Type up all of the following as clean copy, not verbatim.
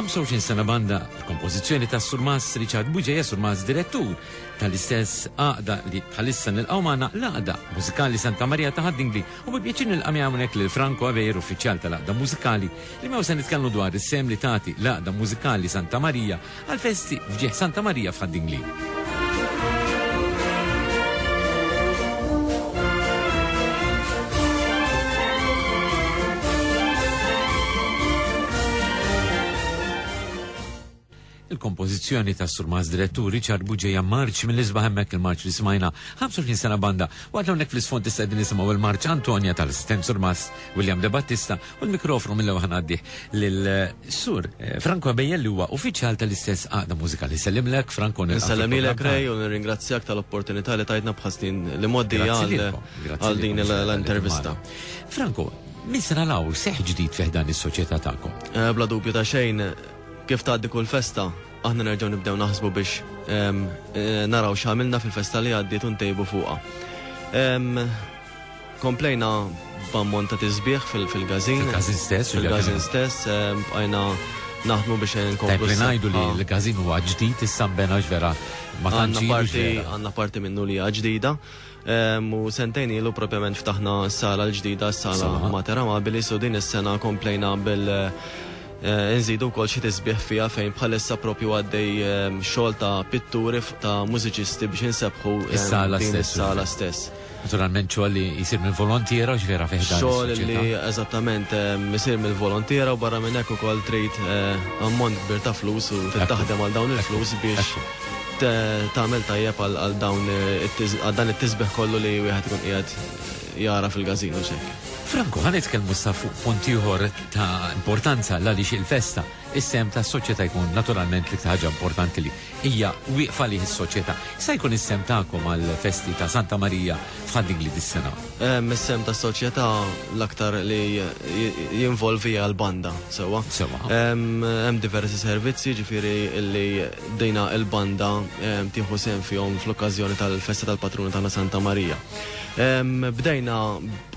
25 sena banda kompożizzjoni ta' Surmas Richard Bugeja, Surmas direttur tal-istess għaqda li bħalissa nilqgħu magħna l-Għaqda Mużikali Santa Maria ta' Ħad-Dingli u bi pjaċir nilqa' miegħi hawnhekk lil Franco Aveir, uffiċjal tal-Għaqda Mużikali, li miegħu se nitkellmu dwar is-sehem li tagħti l-Għaqda Mużikali Santa Marija għall-festi f'ġieħ Santa Marija f'Ħad-Dingli. Il-kompożizzjoni tas-Surmast Direttur Richard Bugeja marċ mill-isbaħ hemmhekk il-marċ li smajna 25 sena banda waqt li hawnhekk fl-isfond issa qegħdin nisimgħu il-marċ Antonia tal-Assistent Surmast William De Battista u l-mikrofonu mill-ewwel ħa ngħaddih lil Sur eh, Franco Abejja li huwa uffiċjal tal-istess għaqda mużikali. Sellimlek Franco nilqa' Nsellemilek Ray u nirringrazzjak tal-opportunità li tajtna bħal snin li mgħoddija Grazzi għal lilkom, grazzi għal din lilkom xorta li l-intervista. Franco, minn sena 'l hawn seħħ ġdid fih dan is-soċjetà tagħkom. Eh, Bla dubju ta' xejn, Kif tgħaddi kull festa, aħna nerġgħu nibdew naħsbu biex naraw x'għamilna fil-festa li għaddiet u ntejbu fuqha. Komplejna b'ammont ta' tisbieħ fil-każin. Fil-każin stess? Fil-każin stess, bqajna naħdmu biex inkomplu. Tajjeb li ngħidu li l-każin huwa ġdid issa nbena vera ma tantx ilu. Għandna parti minnu li hija ġdida. U sentejn ilu propjament ftaħna s-sala l-ġdida, s-sala Mater Amabilis, u din is-sena komplejna bil nżidu wkoll xi tisbieħ fiha fejn bħalissa propju għaddej xogħol ta' pitturi ta' mużiċisti biex insebbħu Is-sala din stess. is-sala stess. Naturalment xogħol li jsir minn volontiera u x'vera fih dan Xogħol li is-soċjetà. eżattament isir mill-volontiera u barra minn hekk ukoll trid ammont kbir ta' flus u trid taħdem għal dawn il-flus biex tagħmel tajjeb għal dawn għal dan it-tisbieħ kollu li wieħed ikun qiegħed jara fil-każin u x'hekk. Franco, ħa nitkellmu issa fuq punt ieħor ta' importanza l-għaliex il-festa, is-sehem tas-soċjetà jkun naturalment l-iktar ħaġa importanti li hija wieqfa għalih is-soċjetà. X'sa jkun is-sehem tagħkom għall-festi ta' Santa Marija f'Ħad-Dingli dis-sena? Is-sehem tas-soċjetà l-aktar li jinvolvi hija l-banda, sewwa. Sewwa. Hemm diversi servizzi, jiġifieri li dina l-banda tieħu sehem fihom fl-okkażjoni tal-festa tal-patruna tagħna Santa Marija. Bdejna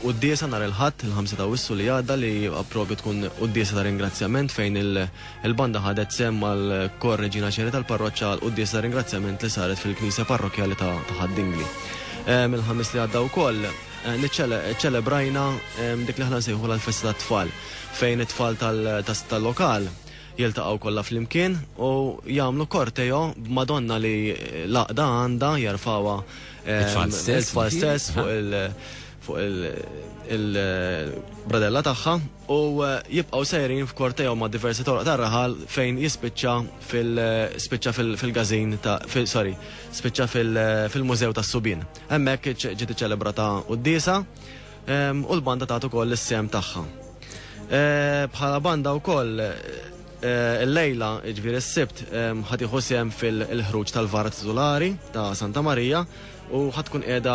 b'quddiesa nhar il-Ħadd, il-5 ta' Awwissu li għadda li propju tkun quddiesa ta' ringrazzjament fejn il-banda ħadet sehem mal-Kor Reġina Ċeri tal-Parroċċa għal quddiesa ta' ringrazzjament li saret fil-Knisja Parrokkjali ta' Ħad-Dingli. Il-Ħamis li għadda wkoll ċċelebrajna dik li aħna nsejħulha l-festa tat-tfal fejn it-tfal tal-lokal jiltaqgħu kollha flimkien u jagħmlu korteo b'Madonna li l-għaqda għandha jerfgħuha It-tfal stess, it-tfal stess fuq il fuq il-bradella tagħha u jibqgħu sejrin f'korteo ma' diversi toroq tar-raħal fejn jispiċċa fil spiċċa fil-każin ta' sorry, spiċċa fil-mużew tas-subien. Hemmhekk ġiet iċċelebrata quddiesa u l-banda tat ukoll is-sehem tagħha. Bħala banda wkoll illejla, jiġifieri s-Sibt, ħa tieħu sehem fil-ħruġ tal-vara titulari ta' Santa Marija u ħa tkun qiegħda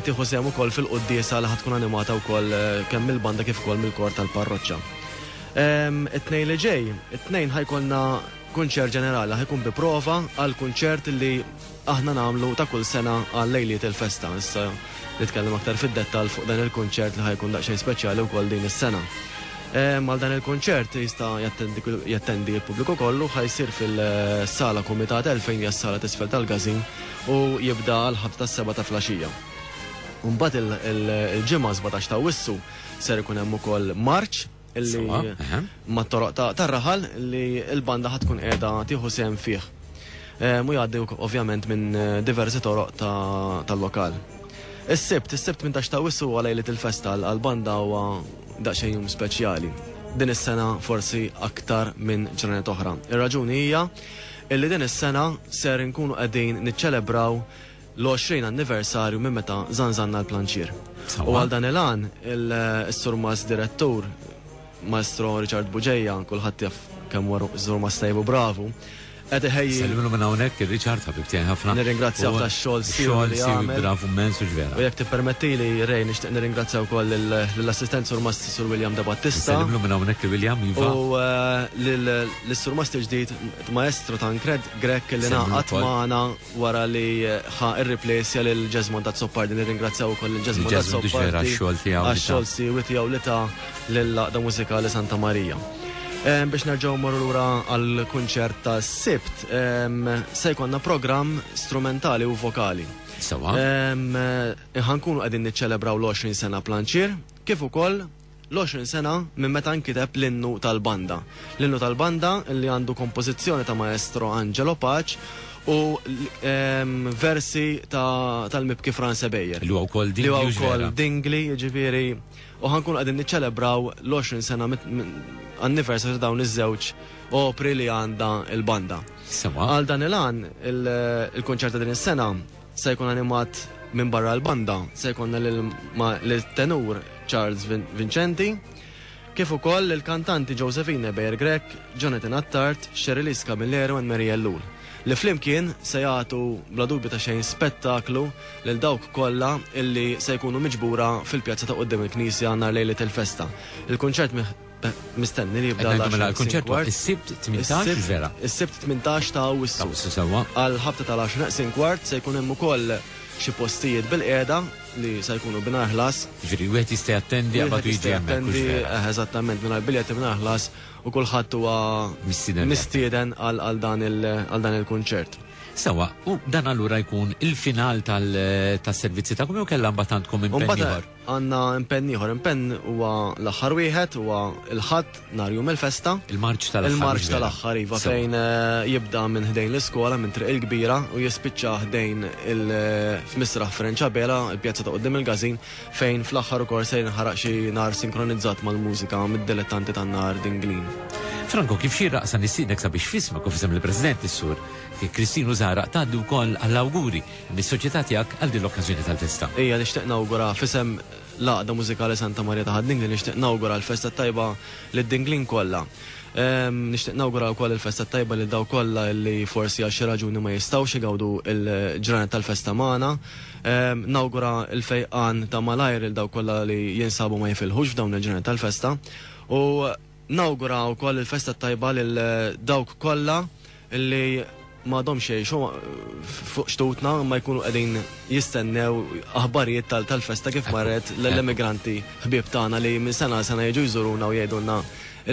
tieħu sehem ukoll fil-quddiesa li ħa tkun animata wkoll kemm mill-banda kif ukoll mill-kor tal-parroċċa. It-Tnejn li ġej, it-Tnejn ħa jkollna kunċert ġenerali, ħa jkun bi prova għall-kunċert li aħna nagħmlu ta' kull sena għal lejliet il-festa. Issa nitkellem aktar fid-dettall fuq dan il-kunċert li ħa jkun daqsxejn speċjali wkoll din is-sena. Għal dan il-kunċert jista' jattendi l-pubbliku kollu, ħa jsir fil-sala Kumitat 2000 hija s-sala t'isfel tal-każin u jibda għall-ħabta tas-sebgħa ta' flaxija. U mbagħad il-Ġimgħa 17 ta' Awwissu ser ikun hemm ukoll marċ Illi mat-toroq tar-raħal li l-banda ħa tkun qiegħda tieħu sehem fih. U jgħaddi ovvjament minn diversi toroq tal-lokal. Is-Sibt, is-Sibt 18 ta' Awwissu huwa lejliet il-festa għall-banda huwa daqsxejn jum speċjali. Din is-sena forsi aktar minn ġranet oħra. Ir-raġuni hija illi din is-sena ser inkunu qegħdin niċċelebraw l-20 anniversarju minn meta żanżanna l-planċier. U għal dan il-għan, is-Surmast Direttur, Maestro Richard Bugeja, kulħadd jaf kemm huwa surmast tajjeb u bravu, qed iħejji. Nsellimlu minn hawnhekk ir-Richard, ħabib tiegħi ħafna. Nirringrazzjah tax-xogħol siewi li għamel. Bravu immens u ġvera. U jekk tippermettili, Ray, nixtieq nirringrazzja wkoll lill-assistent surmast Sur William De Battista. Nsellimlu minn hawnhekk lil William, iva. U lis-surmast il-ġdid Maestro Tancred Grech li ngħaqad magħna Wara li ħa rriplejsja lil Jesmond Azzopardi, nirringrazzjaw ukoll lil Jesmond Azzopardi għax-xogħol siewi tiegħu li ta lill-Għaqda Mużikali Santa Marija. Biex nerġgħu morru lura għal kunċert ta' sibt, se jkollna programm strumentali u vokali. Sewa. Ħankunu qegħdin niċċelebraw l-20 sena planċier, kif ukoll l-20 sena minn meta nkiteb l-innu tal-banda. L-innu tal-banda li għandu kompożizzjoni ta' Maestro Angelo Pace u versi tal-mibki Franz Ebejer. Li huwa wkoll dingli. Li huwa wkoll dingli, jiġifieri u ħankunu qegħdin niċċelebraw l-20 sena anniversary ta' dawn iż-żewġ opri li għandha l-banda. Sewa. Għal dan il-għan, il-kunċert ta' din is-sena se jkun animat minn barra l-banda, se jkollna lil-tenur Charles Vincenti, kif ukoll il-kantanti Josephine Beyer Grech, Jonathan Attard, Sherilise Camilleri u Anne-Marie Ellul, li flimkien se jagħtu bla dubju ta' xejn spettaklu lil dawk kollha illi se jkunu miġbura fil-pjazza ta' quddiem il-Knisja nhar lejliet il-festa. Il-kunċert mistenni li jibda Qed ngħidu mela l-kunċert huwa is-Sibt 18 vera? Is-Sibt 18 ta' Awwissu. Ta' Awwissu sewwa. Għall-ħabta tal-għaxra neqsin kwart se jkun hemm ukoll xi postijiet bilqiegħda li se jkunu mingħajr ħlas. Jiġifieri wieħed jista' jattendi qabad u jiġi hemmhekk hux vera? Eżattament mingħajr biljetti mingħajr ħlas u kulħadd huwa mistieden għal dan il-kunċert. Sewwa, u dan allura jkun il-final tas-servizzi tagħkom jew kellha mbagħad għandkom impenn ieħor? Għandna impenn ieħor. Impenn huwa l-aħħar wieħed, huwa il-Ħadd nhar jum il-festa. Il-marċ tal-aħħar. Il-marċ tal-aħħar, iva, fejn jibda minn ħdejn l-iskola, minn Triq il-Kbira, u jispiċċa ħdejn f'Misraħ Frenċ Abela, il-pjazza ta' quddiem il-Każin, fejn fl-aħħar ukoll se jinħaraq xi nar sinkronizzat mal-mużika mid-dilettanti tan-nar Dinglin. Franco, kif xieraq sa nistiednek sabiex f'ismek u f'isem il-President is-Sur Kristinu Zahra tgħaddi wkoll għall-awguri mis-soċjetà tiegħek għal din l-okkażjoni tal-festa. Ejja nixtieq nawgura f'isem l-Għaqda Mużikali Santa Marija ta' Ħad-Dingli nixtieq nawgura l-festa t-tajba lid-Dinglin kollha. Nixtieq nawgura wkoll il-festa t-tajba lil dawk kollha li forsi għal xi raġuni ma jistgħux igawdu l-ġranet tal-festa magħna. Nawgura l-fejqan ta' malajr lil dawk kollha li jinsabu ma jifilħux f'dawn il-ġranet tal-festa. U nawgura wkoll il-festa t-tajba lil dawk kollha li m'għadhomx jgħixu fuq xtutna imma jkunu qegħdin jistennew aħbarijiet tal-festa kif marret lill-immigranti ħbieb tagħna li minn sena għal sena jiġu jżuruna u jgħidulna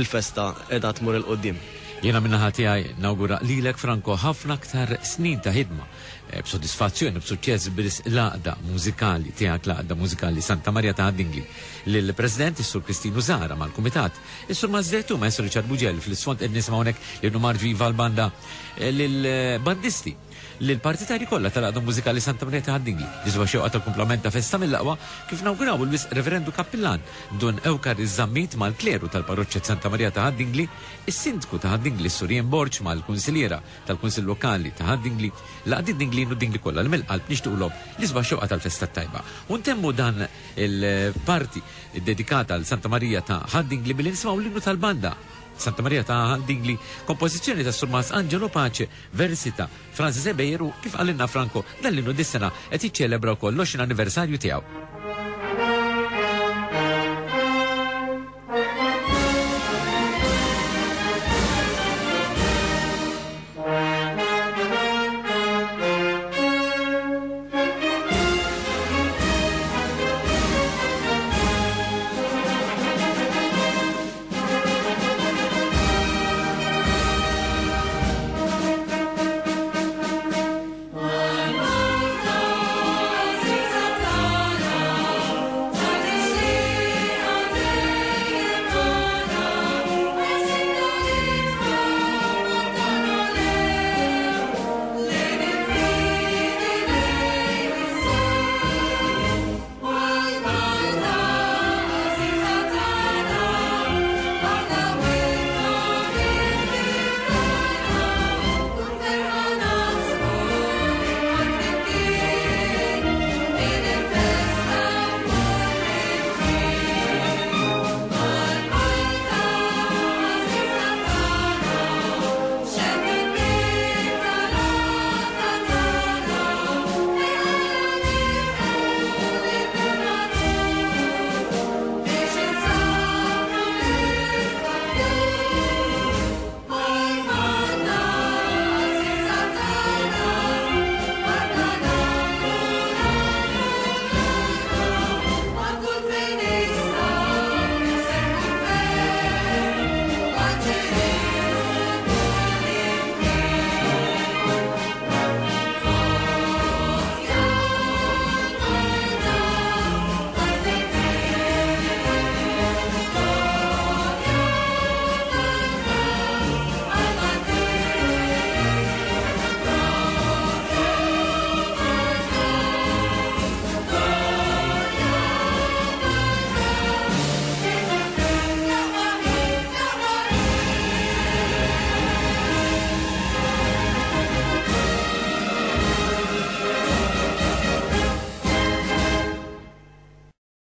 l-festa qiegħda tmur 'il quddiem. Jiena min-naħa tiegħi nawgura lilek Franco ħafna aktar snin ta' ħidma b'sodisfazzjon u b'suċċess b'risq l-għaqda mużikali tiegħek l-Għaqda Mużikali Santa Marija ta' Ħad-Dingli. Lill-President is-Sur Kristinu Zahra mal-Kumitat Is-Sur Mazdettu, Maestro Richard Bugelli, fl-isfond qed nisimgħu hawnhekk l-innu Marġ Viva l-Banda, lill-bandisti, lill-partitarji kollha tal-Għaqda Mużikali Santa Maria ta' Ħad-Dingli, l-isbaħ xewqa ta' kumplament ta' festa mill-aqwa, kif nawguraw il-Wisq Reverendu Kappillan, Dun Ewkaris Zammit mal-kleru tal-Parroċċa Santa Maria ta' Ħad-Dingli, is-Sindku ta' Ħad-Dingli s-Sur Ian Borg mal-Kunsilliera tal-Kunsill Lokali ta' Ħad-Dingli, l-għaqdiet Dinglin u d-Dingli kollha li mill-qalb nixtiqulhom l-isbaħ xewqa tal-festa t-tajba. U ntemmu dan il-parti ddedikata għal Santa Marija ta' Ħad-Dingli billi nisimgħu l-innu tal-banda Santa Marija ta' Ħad-Dingli, kompożizzjoni tas-Surmast Angelo Pace, versi ta' Francis Ebejer u kif qalilna Franco, dan l-innu dis-sena qed jiċċelebra wkoll l-20 anniversarju tiegħu.